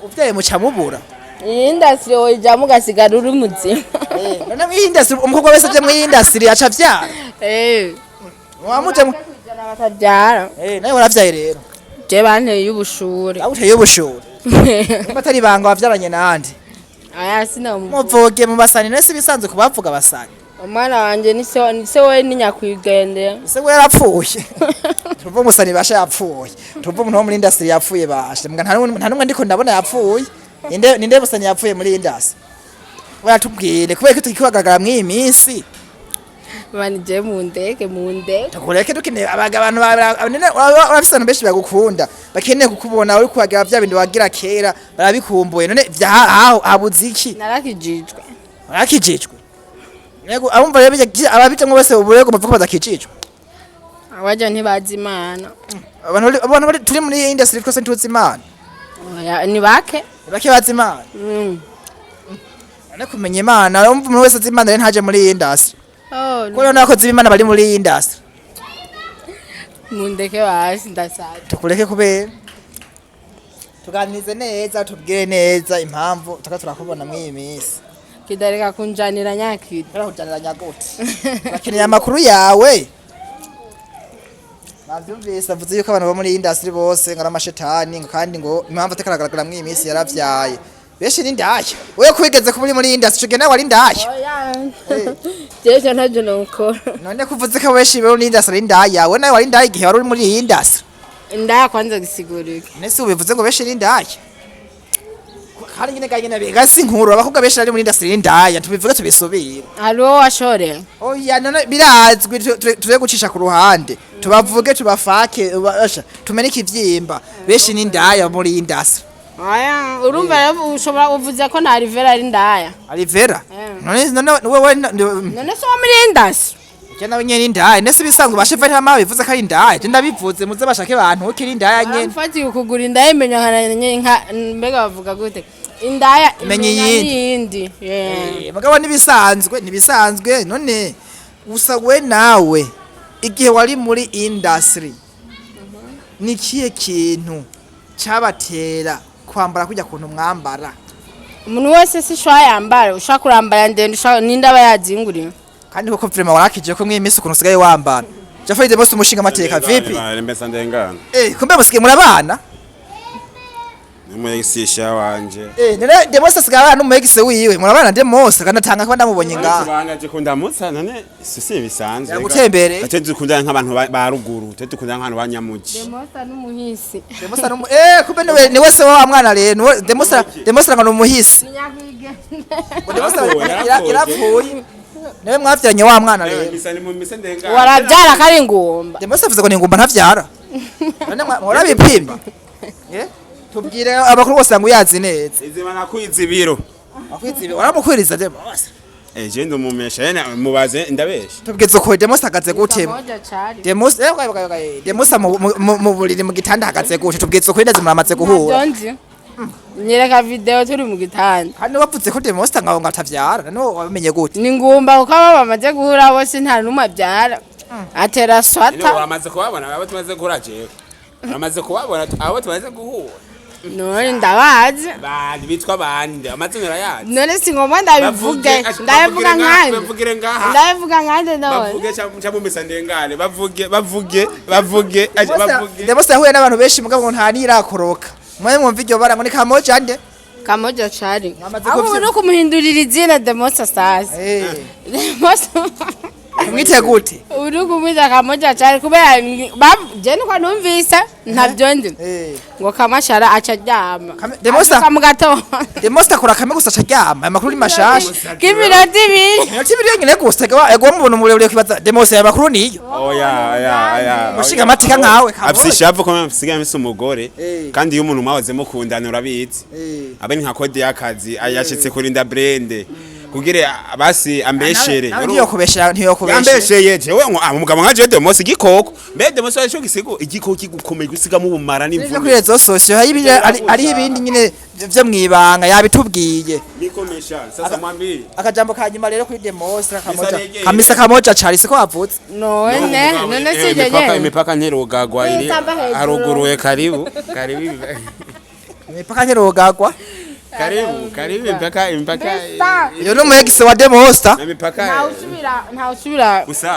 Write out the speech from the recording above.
Uvyaye muca mubura. Iyi industry woyijamwo ugasigara uri muzima. None mw'iyi industry, umukobwa wese aje mw'iyi industry aca avyara? Eh. Wamuje kwijana batavyara. Nawe waravyaye rero? Je banteye ubushure. Aguteye ubushure? Nimba atari ibanga, wavyaranye nande? Aya, sinamuvuga. Muvuge mu basani nese, ibisanzwe kubavuga abasani. Umwana wanje ni se we, ni nyakwigendera. Ese we yarapfuye? Tuva umusani basha yapfuye, tuva umuntu wo muri industry yapfuye basha. Mbwa nta numwe ndiko ndabona yapfuye. Ninde musani yapfuye muri industry? Baratubwire, kubera ko tukibagaragara mw'iyi minsi. Bani, je mundeke, mundeke. Tukureke, dukeneye abantu urafise abantu benshi bagukunda, bakeneye kukubona uri kuhagira vya bindi wagira kera, barabikumbuye. None habuze iki? Narakijijwe. Warakijijwe? Yego, abumva rero ababijamwo bose ubu rero muvuga ko badakijijwe. Abaja ntibazi Imana. Abantu turi muri iyi industry twese ntituzi Imana? Oya, ni bake. Ni bake bazi Imana. None kumenya Imana, urumva umuntu wese azi Imana rero ntaje muri iyi industry? Oh, kuko rero n'abakozi b'Imana bari muri iyi industry. Mundeke basi, ndasaza. Tukureke kubera tuganirize neza, tubwire neza impamvu tuka turakubona muri iyi minsi. Kidareka kunjanira nyakida. Turakujanira nyagute? Bakeneye amakuru yawe. Navyumvise avuze yuko abantu bo muri iyi industry bose ngo ari amashetani, ngo kandi ngo impamvu ataragaragara muri iyi minsi yaravyaye. Benshi ni ndaya. Wewe kubigeze kuba uri muri iyi industry, ico gihe nawe wari ndaya? Oya, jewe ntavyo nokora. None kuvuze ko benshi bo muri industry ari ndaya, we nawe wari ndaya igihe wari uri muri iyi industry? Indaya kwanza gisigurike? Nese ubivuze ngo benshi ni ndaya, kandi nyine ga nyine biga si inkuru, abakobwa benshi bari muri industry ni ndaya, tubivuge tubisubire. Hariho washoreye? Oya, none birazwi, tuze gucisha ku ruhande, tubavuge, tubafake, basha tumeneke ivyimba. Benshi ni ndaya muri iyi industry. Oya, urumva rero ushobora uvuze ko nta Rivera ari ndaya. Alivera? Eh. None wewe None se wo muri industry? Je nawe nyene indaya. Nese bisanzwe bashefa ntama bivuze ko ari indaya. Je ndabivuze, muze bashake bantu ukiri indaya nyene. Baramufatiye ukugura indaya imenya nka mbega bavuga gute, indaya imenya imenya iyindi. N'iyindi. Yeah. Mugabo nibisanzwe, nibisanzwe. None gusa we nawe igihe wari muri industry, ni kihe kintu cabatera kwambara kujya kuntu mwambara? Umuntu wese si shwa yambara, ushaka kurambara ndende, ushaka ninde aba yazinguriye. Kandi koko vraiment warakije ko mw'iyi minsi ukuntu usigaye wambara. Jafari de Boss, umushinga amateka, vipi? Mbese ndengana. Kumbe musigaye murabana? N'umuyisisha wanje. None de Boss asigaye abana n'umu ex wiwe? Murabana de Boss? Kandi atanga kuba ndamubonye ngaha. Tubana, je kundamutsa, none si bisanzwe. Yagutembereye? Twe dukundana nk'abantu ba ruguru, twe dukundana nk'abantu ba nyamuji. Demosa n'umuhisi. De Boss ari kumbe niwe se wa mwana rero? Niwe De Boss? De Boss ngo ni umuhisi. Ngo De Boss Yarapfuye, yarapfuye. yarapfuye, niwe mwavyaranye wa mwana rero? Misa ni mu mise ndengana. Warabyara kari ngumba. De Boss avuze ngo ni ngumba ntavyara. None murabipimye? Tubwire abakuru bose ngo uyazi neza. Izima nakwiza ibiro. Akwizibe, waramukwiriza De Boss? Je ndumumesha yene, mubaze, ndabesha. Tubwize ko De Boss ahagaze gute? Moja cari. De Boss, De Boss mu buriri, mu gitanda ahagaze gute? Tubwize ko ndazi muramaze guhura. Ntabyo nzi, nyereka video turi mu gitanda. Kandi wavuze ko De Boss ngaho ngo atavyara, none wamenye gute? Ni ngumba, kuko abo bamaze guhura bose nta n'umwe abyara, atera None swata. uramaze kubabona abo tumaze guhura? Jewe uramaze kubabona abo tumaze guhura? None ndabazi. Bandi bitwa bande? Amazina urayazi? None si ngombwa ndabivuge. Ndabivuga nkande? Bavugire ngaha. Ndabivuga nkande none? Bavuge cyangwa mumisa ndengane, bavuge, bavuge, bavuge, bavuge. De Boss yahuye n'abantu benshi, mugabo ngo nta nirakoroka. Mwe mwumva iryo bara ngo ni Kamoja nde? Kamoja cari. Mwamaze Abo no kumuhindurira izina Demosa sasa. Demosa. Mwite gute? Uri kumwita Kamoja cari kubera je niko numvise, ntabyo ndi. Ngo kamashara aca aryama. Demosa- Avyuka mu gatondo. De Boss akora kamwe gusa acaryama. Aya makuru ni mashasha. K'iminota 2. Iminota 2 yonyine gusa. Ego mubona umuremure ukibaza De Boss, aya makuru niyo. Oya, oya, oya. Umushinga amateka nkawe, Kamoja. Afise ishavu ko msigaye mfise umugore. Kandi iyo umuntu mwahoze mukundana, urabizi, abe ni nka code y'akazi yashitse kurinda brende kugira basi ambeshere. Nawe ntiyokubeshera, ntiyokubeshera. Yambesheye jewe ngo umugabo nka jewe Demosi igikoko. Mbe Demosi arico gisigo igikoko kigukomeye gusigamo ubumara Ivyo n'imvune. kuri réseaux sociaux hari hariho ibindi nyine vyo mwibanga yabitubwiye. Nikomesha sasa mwambie. Akajambo ka nyuma rero kuri Demos Kamoja. Misarege. Kamisa Kamoja cari siko wavutse? None si je imipaka nyene. Imipaka ntirugagwa iri Itamba hejuru. haruguruye. Karibu, karibu. Imipaka ntirugagwa. Karibu, karibu, imipaka Mbesa. Iyo ni umu ex wa Demosta. Na mipaka Ntawusubira, ntawusubira. Gusa.